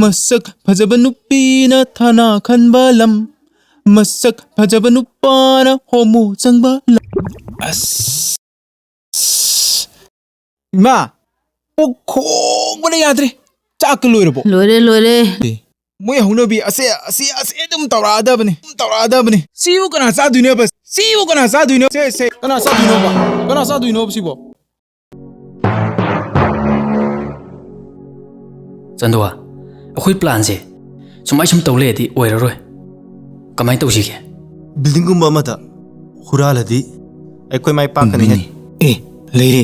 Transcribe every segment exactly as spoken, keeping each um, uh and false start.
ꯃꯁꯛ ꯐꯖꯕ ꯅꯨꯄꯤꯅ ꯊꯥꯅ ꯈꯟꯕ ꯂꯝ, ꯃꯁꯛ ꯐꯖꯕ ꯅꯨꯄꯥꯅ ꯍꯣꯃꯣ ꯆꯪꯕ ꯂꯝ꯫ ꯑꯁ, ꯏꯃꯥ, ꯄꯨꯛ ꯈꯣꯡꯕꯅ ꯌꯥꯗ꯭ꯔꯦ꯫ ꯆꯥꯛꯀ ꯂꯣꯏꯔꯕꯣ? ꯂꯣꯏꯔꯦ, ꯂꯣꯏꯔꯦ꯫ ꯑꯦ, ꯃꯣꯏ ꯍꯧꯅꯕꯤ ꯑꯁꯦ, ꯑꯁꯤ, ꯑꯁꯤ ꯑꯗꯨꯝ ꯇꯧꯔꯛꯑꯗꯕꯅꯤ, ꯑꯗꯨꯝ ꯇꯧꯔꯛꯑꯗꯕꯅꯤ꯫ ꯁꯤꯕꯨ ꯀꯅꯥ ꯆꯥꯗꯣꯏꯅꯣꯕ? ꯁꯤꯕꯨ ꯀꯅꯥ ꯆꯥꯗꯣꯏꯅꯣ? ꯁꯦ, ꯁꯦ, ꯀꯅꯥ ꯆꯥꯗꯣꯏꯅꯣꯕ? ꯀꯅꯥ ꯆꯥꯗꯣꯏꯅꯣꯕ ꯁꯤꯕꯣ? ꯆꯟꯗꯨꯋꯥ, ꯑꯩꯈꯣꯏ ꯄ꯭ꯂꯥꯟꯁꯦ ꯁꯨꯃꯥꯏ ꯁꯨꯝ ꯇꯧ ꯂꯩꯔꯗꯤ ꯑꯣꯏꯔꯔꯣꯏ꯫ ꯀꯃꯥꯏꯅ ꯇꯧꯁꯤꯒꯦ? ꯕꯤꯜꯗꯤꯡꯒꯨꯝꯕ ꯑꯃꯗ ꯍꯨꯔꯥꯜꯂꯗꯤ ꯑꯩꯈꯣꯏ ꯃꯥꯏ ꯄꯥꯛꯀꯅꯤꯍꯦ꯫ ꯎꯝ, ꯑꯦ, ꯂꯩꯔꯦ꯫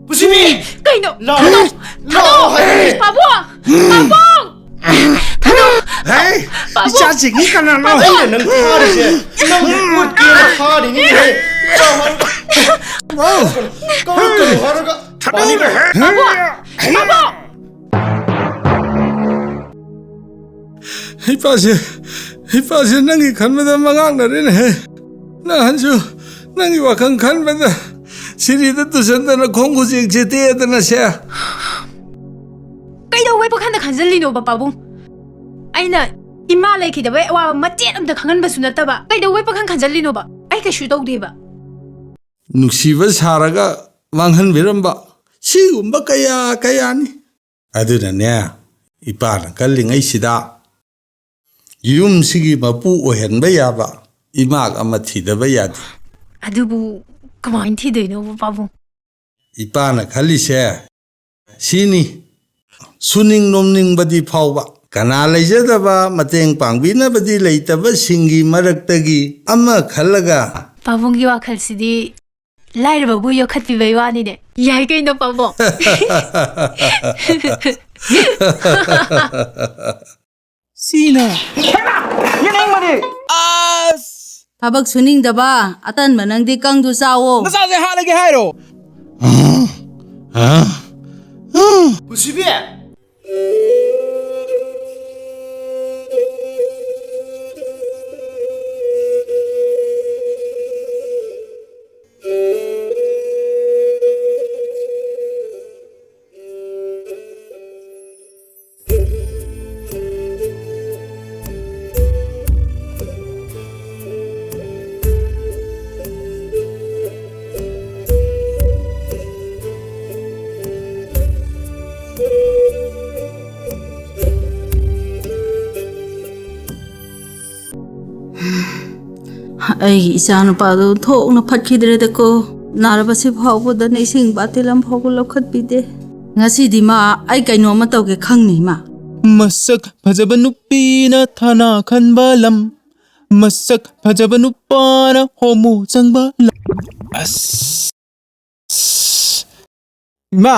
ꯄꯨꯟꯁꯤꯕꯤ! ꯀꯩꯅꯣ? ꯂꯥꯛꯑꯣ! ꯊꯥꯗꯣꯛ! ꯂꯥꯛꯑꯣ ꯊꯥꯗꯣꯛ! ꯍꯥꯏꯔꯦ! ꯄꯥꯕꯨꯡ! ꯄꯥꯕꯨꯡ! ꯍꯦ! ꯄꯥꯕꯨꯡ! ꯏꯆꯥꯁꯤꯡꯅꯤ ꯀꯅꯥꯅꯣ? ꯄꯥꯕꯨꯡ! ꯑꯩꯅ ꯅꯪ ꯐꯥꯔꯤꯁꯦ ꯅꯪ ꯎꯠꯀꯦꯅ ꯐꯥꯔꯤꯅꯤꯅꯦꯍꯦ! ꯀꯧꯔꯛꯀꯅꯨ ꯍꯥꯏꯔꯒ ꯊꯥꯗꯣꯛꯑꯣ! ꯄꯥꯕꯨꯡ! ꯄꯥꯕꯨꯡ! ꯍꯩꯄꯥꯁꯦ, ꯍꯩꯄꯥꯁꯦ ꯅꯪꯒꯤ ꯈꯟꯕꯗ ꯃꯉꯥꯡꯅꯔꯦꯅꯦꯍꯦ꯫ ꯅꯍꯥꯟꯁꯨ ꯅꯪꯒꯤ ꯋꯥꯈꯜ ꯈꯟꯕꯗ ꯁꯤꯔꯤꯗ ꯇꯨꯁꯟꯗꯅ ꯈꯣꯡ ꯈꯨꯖꯦꯡ ꯆꯦꯠꯇꯦꯗꯅ ꯁꯦ꯫ ꯀꯩꯗꯧꯕꯩ ꯄꯥꯈꯟꯗ ꯈꯟꯖꯜꯂꯤꯅꯣꯕ, ꯄꯥꯕꯨꯡ? ꯑꯩꯅ ꯏꯃꯥ ꯂꯩꯈꯤꯗꯕꯩ ꯑꯋꯥꯕ ꯃꯆꯦꯠ ꯑꯝꯇ ꯈꯪꯍꯟꯕꯁꯨ ꯅꯠꯇꯕ, ꯀꯩꯗꯧꯕꯩ ꯄꯥꯈꯟ ꯈꯟꯖꯜꯂꯤꯅꯣꯕ? ꯑꯩ ꯀꯩꯁꯨ ꯇꯧꯗꯦꯕ꯫ ꯅꯨꯡꯁꯤꯕ ꯁꯥꯔꯒ ꯃꯥꯡꯍꯟꯕꯤꯔꯝꯕ ꯁꯤꯒꯨꯝꯕ ꯀꯌꯥ ꯀꯌꯥꯅꯤ꯫ ꯑꯗꯨꯅꯅꯦ, ꯏꯄꯥꯅ ꯀꯜꯂꯤꯉꯩꯁꯤꯗ ꯌꯨꯝꯁꯤꯒꯤ ꯃꯄꯨ ꯑꯣꯏꯍꯟꯕ ꯌꯥꯕ ꯏꯃꯥꯛ ꯑꯃ ꯊꯤꯗꯕ ꯌꯥꯗꯦ꯫ ꯑꯗꯨꯕꯨ ꯀꯃꯥꯏꯅ ꯊꯤꯗꯣꯏꯅꯣꯕ, ꯄꯥꯕꯨꯡ? ꯏꯄꯥꯅ ꯈꯜꯂꯤꯁꯦ ꯁꯤꯅꯤ, ꯁꯨꯅꯤꯡ ꯅꯣꯝꯅꯤꯡꯕꯗꯤ ꯐꯥꯎꯕ, ꯀꯅꯥ ꯂꯩꯖꯗꯕ, ꯃꯇꯦꯡ ꯄꯥꯡꯕꯤꯅꯕꯗꯤ ꯂꯩꯇꯕꯁꯤꯡꯒꯤ ꯃꯔꯛꯇꯒꯤ ꯑꯃ ꯈꯜꯂꯒ꯫ ꯄꯥꯕꯨꯡꯒꯤ ꯋꯥꯈꯜꯁꯤꯗꯤ ꯂꯥꯏꯔꯕꯕꯨ ꯌꯣꯛꯈꯠꯄꯤꯕꯩ ꯋꯥꯅꯤꯅꯦ꯫ ꯌꯥꯏ ꯀꯩꯅꯣ, ꯄꯥꯕꯨꯡ꯫ ꯁꯤꯅ꯫ ꯌꯦꯡꯅꯤꯡꯕꯅꯤ꯫ ꯑꯁ! ꯊꯕꯛ ꯁꯨꯅꯤꯡꯗꯕ ꯑꯇꯟꯕ ꯅꯪꯗꯤ ꯀꯪꯗꯨ ꯆꯥꯋꯣ꯫ ꯅꯆꯥꯁꯦ ꯍꯥꯠꯂꯒꯦ ꯍꯥꯏꯔꯣ? ꯄꯨꯟꯁꯤꯕꯤ! ꯑꯩꯒꯤ ꯏꯆꯥꯅꯨꯄꯥꯗꯨ ꯊꯣꯛꯅ ꯐꯠꯈꯤꯗ꯭ꯔꯦꯗꯀꯣ꯫ ꯅꯥꯔꯕꯁꯤ ꯐꯥꯎꯕꯗꯅ ꯏꯁꯤꯡ ꯕꯥꯇꯤꯜ ꯑꯃ ꯐꯥꯎꯕ ꯂꯧꯈꯠꯄꯤꯗꯦ꯫ ꯉꯁꯤꯗꯤ ꯃꯥ ꯑꯩ ꯀꯩꯅꯣꯝꯃ ꯇꯧꯒꯦ ꯈꯪꯅꯤ ꯃꯥ꯫ ꯃꯁꯛ ꯐꯖꯕ ꯅꯨꯄꯤꯅ ꯊꯥꯅ ꯈꯟꯕ ꯂꯝ, ꯃꯁꯛ ꯐꯖꯕ ꯅꯨꯄꯥꯅ ꯍꯣꯃꯣ ꯆꯪꯕ ꯂꯝ꯫ ꯑꯁ꯫ ꯏꯃꯥ,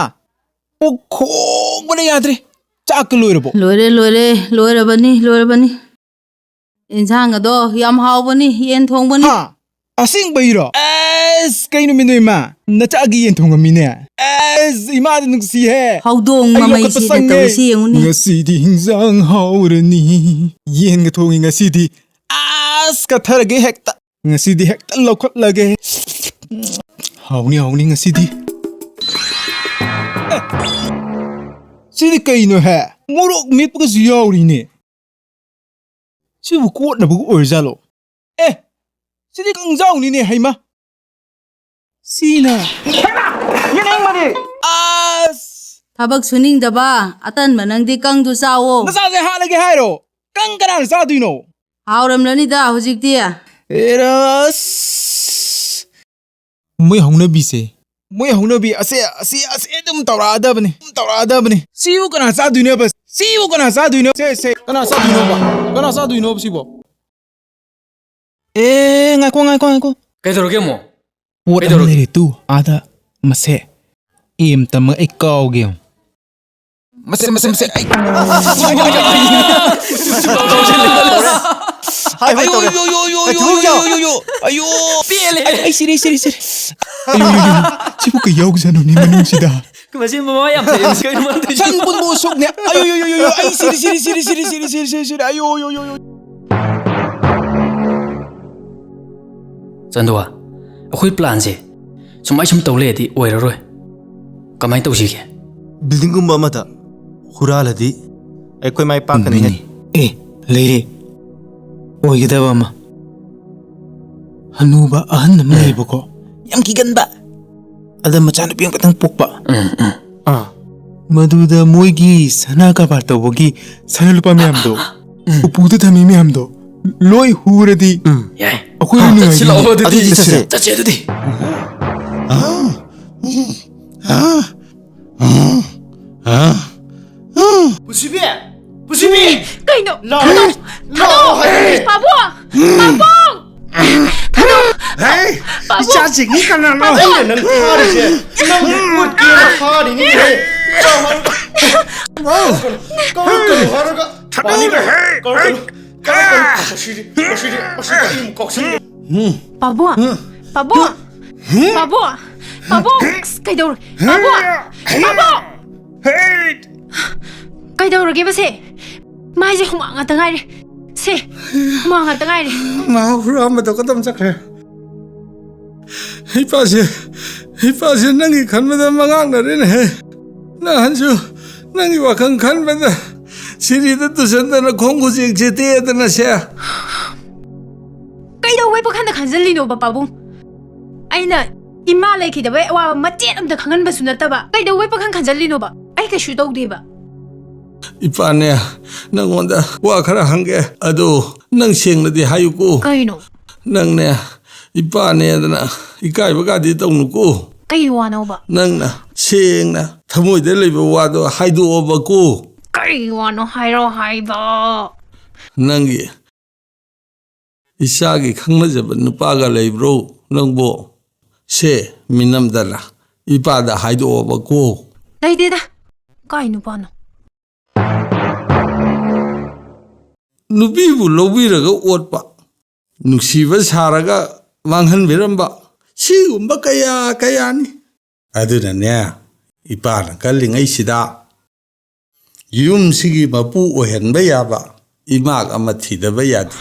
ꯄꯨꯛ ꯈꯣꯡꯕꯅ ꯌꯥꯗ꯭ꯔꯦ꯫ ꯆꯥꯛꯀ ꯂꯣꯏꯔꯕꯣ? ꯂꯣꯏꯔꯦ, ꯂꯣꯏꯔꯦ, ꯂꯣꯏꯔꯕꯅꯤ, ꯂꯣꯏꯔꯕꯅꯤ꯫ ꯏꯟꯁꯥꯡ ꯑꯗꯣ ꯌꯥꯝ ꯍꯥꯎꯕꯅꯤ, ꯌꯦꯟ ꯊꯣꯡꯕꯅꯤ꯫ ꯍꯥ? ꯑꯁꯦꯡꯕꯩꯔꯣ? ꯑꯁ, ꯀꯩ ꯅꯨꯃꯤꯠꯅꯣ ꯏꯃꯥ? ꯅꯆꯥꯒꯤ ꯌꯦꯟ ꯊꯣꯡꯉꯝꯃꯤꯅꯦ꯫ ꯑꯁ, ꯏꯃꯥꯗ ꯅꯨꯡꯁꯤꯍꯦ꯫ ꯍꯧꯗꯣꯡ ꯑꯩ ꯃꯃꯩ ꯂꯧꯈꯠꯄ ꯁꯤꯠꯅ ꯁꯪꯉꯦ꯫ ꯇꯧꯔꯤꯁꯤ ꯌꯦꯡꯉꯨꯅꯤ꯫ ꯉꯁꯤꯗꯤ ꯍꯤꯟꯖꯥꯡ ꯍꯥꯎꯔꯅꯤ꯫ ꯌꯦꯟꯒ ꯊꯣꯡꯉꯤ ꯉꯁꯤꯗꯤ꯫ ꯑꯁ, ꯀꯠꯊꯔꯒꯦ ꯍꯦꯛꯇ꯫ ꯉꯁꯤꯗꯤ ꯍꯦꯛꯇ ꯂꯧꯈꯠꯂꯒꯦ꯫ ꯍꯥꯎꯅꯤ, ꯍꯥꯎꯅꯤ ꯉꯁꯤꯗꯤ꯫ ꯑꯦ, ꯁꯤꯗꯤ ꯀꯩꯅꯣꯍꯦ? ꯃꯣꯔꯣꯛ ꯃꯦꯠꯄꯒꯁꯨ ꯌꯥꯎꯔꯤꯅꯦ꯫ ꯁꯤꯕꯨ ꯀꯣꯠꯅꯕꯒ ꯑꯣꯏꯔꯖꯥꯠꯂꯣ? ꯑꯦ, ꯁꯤꯗꯤ ꯀꯪꯖꯥꯎꯅꯤꯅꯦ, ꯍꯩꯃꯥ꯫ ꯁꯤꯅ꯫ ꯑꯁ! ꯊꯕꯛ ꯁꯨꯅꯤꯡꯗꯕ ꯑꯇꯟꯕ ꯅꯪꯗꯤ ꯀꯪꯗꯨ ꯆꯥꯋꯣ꯫ ꯅꯆꯥꯁꯦ ꯍꯥꯠꯂꯒꯦ ꯍꯥꯏꯔꯣ? ꯀꯪ ꯀꯅꯥꯅ ꯆꯥꯗꯣꯏꯅꯣ? ꯍꯥꯎꯔꯝꯂꯅꯤꯗ ꯍꯧꯖꯤꯛꯇꯤ꯫ ꯑꯦꯔꯥ, ꯑꯁ! ꯃꯣꯏ ꯍꯧꯅꯕꯤꯁꯦ꯫ ꯃꯣꯏ ꯍꯧꯅꯕꯤ ꯑꯁꯦ, ꯑꯁꯤ, ꯑꯁꯤ ꯑꯗꯨꯝ ꯇꯧꯔꯛꯑꯗꯕꯅꯤ꯫ ꯑꯗꯨꯝ ꯇꯧꯔꯛꯑꯗꯕꯅꯤ꯫ ꯁꯤꯕꯨ ꯀꯅꯥ ꯆꯥꯗꯣꯏꯅꯣꯕ? ꯁꯤꯕꯨ ꯀꯅꯥ ꯆꯥꯗꯣꯏꯅꯣ? ꯁꯦ, ꯁꯦ, ꯀꯅꯥ ꯆꯥꯗꯣꯏꯅꯣꯕ? ꯀꯅꯥ ꯆꯥꯗꯣꯏꯅꯣꯕ ꯁꯤꯕꯣ? ꯑꯦ, ꯉꯥꯏꯈꯣ, ꯉꯥꯏꯈꯣ, ꯉꯥꯏꯈꯣ꯫ ꯀꯩꯗꯧꯔꯒꯦ ꯑꯃꯨꯛ? ꯄꯣꯠ ꯑꯃ ꯀꯩꯗꯧꯔꯒꯦ? ꯂꯩꯔꯦ ꯇꯨ, ꯑꯥꯗ, ꯃꯁꯦ꯫ ꯑꯦꯝ ꯇꯝꯃ ꯑꯩ ꯀꯥꯎꯒꯦ ꯌꯦꯡꯉꯨ꯫ ꯃꯁꯦ, ꯃꯁꯦ, ꯃꯁꯦ, ꯑꯩ꯫ ꯍꯥꯏ, ꯍꯥꯏ, ꯑꯌꯣ, ꯇꯧꯔꯦ꯫ ꯑꯌꯣ, ꯑꯌꯣ, ꯑꯌꯣ, ꯑꯩ ꯑꯌꯣ, ꯊꯨꯍꯧꯖꯤ꯫ ꯑꯌꯣ, ꯑꯌꯣ, ꯑꯌꯣ, ꯑꯌꯣ꯫ ꯄꯦꯜꯂꯦ꯫ ꯑꯩ, ꯑꯩ ꯁꯤꯔꯦ, ꯁꯤꯔꯦ, ꯁꯤꯔꯦ꯫ ꯑꯌꯣ, ꯑꯌꯣ, ꯑꯌꯣ, ꯑꯌꯣ꯫ ꯁꯤꯕꯨ ꯀꯩ ꯌꯥꯎꯖꯥꯠꯅꯣꯅꯦ ꯃꯅꯨꯡꯁꯤꯗ? ꯃꯁꯤ ꯃꯃꯥ ꯌꯥꯝ ꯐꯩ꯫ ꯀꯩꯅꯣ ꯃꯥꯅ ꯇꯧꯔꯤꯁꯦ? ꯁꯪ ꯄꯨꯟꯕ ꯎꯁꯣꯞꯅꯦ꯫ ꯑꯌꯣ, ꯑꯌꯣ, ꯑꯌꯣ, ꯑꯌꯣ, ꯑꯩ ꯁꯤꯔꯦ, ꯁꯤꯔꯦ, ꯁꯤꯔꯦ꯫ ꯑꯌꯣ, ꯑꯌꯣ, ꯑꯌꯣ, ꯑꯌꯣ꯫ ꯆꯟꯗꯨꯋꯥ, ꯑꯩꯈꯣꯏ ꯄ꯭ꯂꯥꯟꯁꯦ ꯁꯨꯃꯥꯏ ꯁꯨꯝ ꯇꯧ ꯂꯩꯔꯗꯤ ꯑꯣꯏꯔꯔꯣꯏ꯫ ꯀꯃꯥꯏꯅ ꯇꯧꯁꯤꯒꯦ? ꯕꯤꯜꯗꯤꯡꯒꯨꯝꯕ ꯑꯃꯗ ꯍꯨꯔꯥꯜꯂꯗꯤ ꯑꯩꯈꯣꯏ ꯃꯥꯏ ꯄꯥꯛꯀꯅꯤꯍꯦ꯫ ꯆꯨꯝꯃꯤꯅꯦ꯫ ꯑꯦ, ꯂꯩꯔꯦ꯫ ꯑꯣꯏꯒꯗꯕ ꯑꯃ꯫ ꯍꯅꯨꯕ ꯑꯍꯟ ꯑꯃ ꯂꯩꯕꯀꯣ꯫ ꯌꯥꯝ ꯀꯤꯒꯟꯕ꯫ ꯑꯗ ꯃꯆꯥꯅꯨꯄꯤ ꯑꯃꯈꯛꯇꯪ ꯄꯣꯛꯄ꯫ ꯎꯝ, ꯎꯝ꯫ ꯑꯥ꯫ ꯃꯗꯨꯗ ꯃꯣꯏꯒꯤ ꯁꯅꯥ ꯀꯔꯕꯥꯔ ꯇꯧꯕꯒꯤ ꯁꯅꯥ ꯂꯨꯄꯥ ꯃꯌꯥꯝꯗꯣ, ꯎꯝ꯫ ꯎꯄꯨꯗ ꯊꯝꯃꯤ ꯃꯌꯥꯝꯗꯣ, ꯂꯣꯏ ꯍꯨꯔꯗꯤ ꯎꯝ꯫ ꯌꯥꯏ꯫ ꯑꯩꯈꯣꯏ ꯍꯥ, ꯅꯨꯡꯉꯥꯏꯒꯅꯤ꯫ ꯆꯠꯁꯤꯜꯂꯛꯑꯣ ꯑꯗꯨꯗꯤ꯫ ꯑꯗꯨꯗꯤ ꯆꯠꯁꯦ꯫ ꯆꯠꯁꯦ ꯑꯗꯨꯗꯤ꯫ ꯄꯨꯟꯁꯤꯕꯤ! ꯄꯨꯟꯁꯤꯕꯤ! ꯀꯩꯅꯣ? ꯂꯥꯛꯑꯣ꯫ ꯊꯥꯗꯣꯛ! ꯂꯥꯛꯑꯣ ꯊꯥꯗꯣꯛ! ꯍꯥꯏꯔꯦ꯫ ꯄꯥꯕꯨꯡ! ꯄꯥꯕꯨꯡ! ꯊꯥꯗꯣꯛ! ꯍꯦ! ꯄꯥꯕꯨꯡ! ꯏꯆꯥꯁꯤꯡꯁꯤ ꯀꯅꯥꯅꯣ? ꯄꯥꯕꯨꯡ! ꯑꯩꯅ ꯅꯪ ꯐꯥꯔꯤꯁꯦ꯫ ꯅꯪ ꯎꯠꯀꯦꯅ ꯐꯥꯔꯤꯅꯤꯅꯦ꯫ ꯂꯥꯛꯑꯣ ꯍꯥꯏꯔꯒ꯫ ꯀꯧꯔꯛꯀꯅꯨ ꯍꯥꯏꯔꯒ꯫ ꯊꯥꯗꯣꯛꯑꯣ! ꯄꯥꯅꯤꯡꯉꯦ꯫ ꯍꯦ! ꯀꯧꯔꯛꯀꯅꯨ꯫ ꯍꯦ! ꯀꯧꯔꯛꯀꯅꯨ꯫ ꯃꯁꯤꯗꯤ, ꯃꯁꯤꯗꯤ, ꯃꯁꯤꯗꯤ ꯑꯩ ꯑꯃꯨꯛ ꯀꯥꯎꯁꯤꯟꯒꯦ꯫ ꯄꯥꯕꯨꯡ! ꯄꯥꯕꯨꯡ! ꯄꯥꯕꯨꯡ! ꯄꯥꯕꯨꯡ! ꯑꯁ, ꯀꯩꯗꯧꯔꯦ? ꯄꯥꯕꯨꯡ! ꯄꯥꯕꯨꯡ! ꯍꯦ! ꯀꯩꯗꯧꯔꯒꯦꯕ ꯁꯦ? ꯃꯥꯏꯁꯦ ꯍꯨꯃꯥꯡ ꯉꯥꯛꯇ ꯉꯥꯏꯔꯦ꯫ ꯁꯦ, ꯍꯨꯃꯥꯡ ꯉꯥꯛꯇ ꯉꯥꯏꯔꯦ꯫ ꯃꯥ ꯍꯨꯔꯥꯟꯕꯗꯣ ꯀꯗꯣꯝ ꯆꯠꯈ꯭ꯔꯦ? ꯏꯄꯥꯁꯦ, ꯏꯄꯥꯁꯦ ꯅꯪꯒꯤ ꯈꯟꯕꯗ ꯃꯉꯥꯡꯅꯔꯦꯅꯦꯍꯦ꯫ ꯅꯍꯥꯟꯁꯨ ꯅꯪꯒꯤ ꯋꯥꯈꯜ ꯈꯟꯕꯗ ꯁꯤꯔꯤꯗ ꯇꯨꯁꯟꯗꯅ ꯈꯣꯡ ꯈꯨꯖꯦꯛꯁꯦ ꯇꯦꯛꯑꯗꯅ ꯁꯦ꯫ ꯀꯩꯗꯧꯕꯩ ꯄꯥꯈꯟꯗ ꯈꯟꯖꯜꯂꯤꯅꯣꯕ, ꯄꯥꯕꯨꯡ? ꯑꯩꯅ ꯏꯃꯥ ꯂꯩꯈꯤꯗꯕꯩ ꯑꯋꯥꯕ ꯃꯆꯦꯠ ꯑꯝꯇ ꯈꯪꯍꯟꯕꯁꯨ ꯅꯠꯇꯕ, ꯀꯩꯗꯧꯕꯩ ꯄꯥꯈꯟ ꯈꯟꯖꯜꯂꯤꯅꯣꯕ? ꯑꯩ ꯀꯩꯁꯨ ꯇꯧꯗꯦꯕ꯫ ꯏꯄꯥꯅꯦ, ꯅꯪꯉꯣꯟꯗ ꯋꯥ ꯈꯔ ꯍꯪꯒꯦ꯫ ꯑꯗꯣ ꯅꯪ ꯁꯦꯡꯅꯗꯤ ꯍꯥꯏꯌꯨꯀꯣ꯫ ꯀꯩꯅꯣ? ꯅꯪꯅꯦ, ꯏꯄꯥꯅꯦꯗꯅ ꯏꯀꯥꯏꯕꯒꯗꯤ ꯇꯧꯅꯨꯀꯣ꯫ ꯀꯩ ꯋꯥꯅꯣꯕ? ꯅꯪꯅ ꯁꯦꯡꯅ ꯊꯃꯣꯏꯗ ꯂꯩꯕ ꯋꯥꯗꯣ ꯍꯥꯏꯗꯣꯛꯑꯣꯕꯀꯣ꯫ ꯀꯩ ꯋꯥꯅꯣ ꯍꯥꯏꯔꯣ ꯍꯥꯏꯕ? ꯅꯪꯒꯤ ꯏꯆꯥꯒꯤ ꯈꯪꯅꯖꯕ ꯅꯨꯄꯥꯒ ꯂꯩꯕ꯭ꯔꯣ ꯅꯪꯕꯣ? ꯁꯦ, ꯃꯤꯅꯝꯗꯅ ꯏꯄꯥꯗ ꯍꯥꯏꯗꯣꯛꯑꯣꯕꯀꯣ꯫ ꯂꯩꯇꯦꯗ꯫ ꯀꯥꯏ ꯅꯨꯄꯥꯅꯣ? ꯅꯨꯄꯤꯕꯨ ꯂꯧꯕꯤꯔꯒ ꯑꯣꯠꯄ, ꯅꯨꯡꯁꯤꯕ ꯁꯥꯔꯒ ꯃꯥꯡꯍꯟꯕꯤꯔꯝꯕ, ꯁꯤꯒꯨꯝꯕ ꯀꯌꯥ ꯀꯌꯥꯅꯤ꯫ ꯑꯗꯨꯅꯅꯦ, ꯏꯄꯥꯅ ꯀꯜꯂꯤꯉꯩꯁꯤꯗ ꯌꯨꯝꯁꯤꯒꯤ ꯃꯄꯨ ꯑꯣꯏꯍꯟꯕ ꯌꯥꯕ ꯏꯃꯥꯛ ꯑꯃ ꯊꯤꯗꯕ ꯌꯥꯗꯦ꯫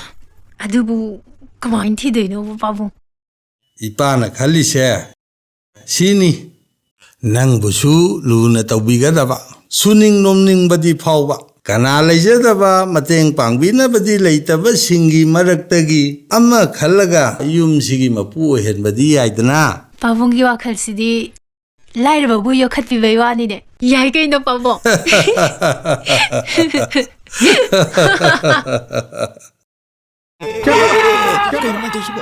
ꯑꯗꯨꯕꯨ ꯀꯃꯥꯏꯅ ꯊꯤꯗꯣꯏꯅꯣꯕ, ꯄꯥꯕꯨꯡ? ꯏꯄꯥꯅ ꯈꯜꯂꯤꯁꯦ ꯁꯤꯅꯤ, ꯅꯪꯕꯨꯁꯨ ꯂꯨꯅ ꯇꯧꯕꯤꯒꯗꯕ, ꯁꯨꯅꯤꯡ ꯅꯣꯝꯅꯤꯡꯕꯗꯤ ꯐꯥꯎꯕ, ꯀꯅꯥ ꯂꯩꯖꯗꯕ, ꯃꯇꯦꯡ ꯄꯥꯡꯕꯤꯅꯕꯗꯤ ꯂꯩꯇꯕꯁꯤꯡꯒꯤ ꯃꯔꯛꯇꯒꯤ ꯑꯃ ꯈꯜꯂꯒ ꯌꯨꯝꯁꯤꯒꯤ ꯃꯄꯨ ꯑꯣꯏꯍꯟꯕꯗꯤ ꯌꯥꯏꯗꯅ꯫ ꯄꯥꯕꯨꯡꯒꯤ ꯋꯥꯈꯜꯁꯤꯗꯤ ꯂꯥꯏꯔꯕꯕꯨ ꯌꯣꯛꯈꯠꯄꯤꯕꯩ ꯋꯥꯅꯤꯅꯦ꯫ ꯌꯥꯏ ꯀꯩꯅꯣ, ꯄꯥꯕꯨꯡ꯫ ꯀꯩꯅꯣ ꯃꯥꯅ ꯇꯧꯔꯤꯁꯤꯕꯣ?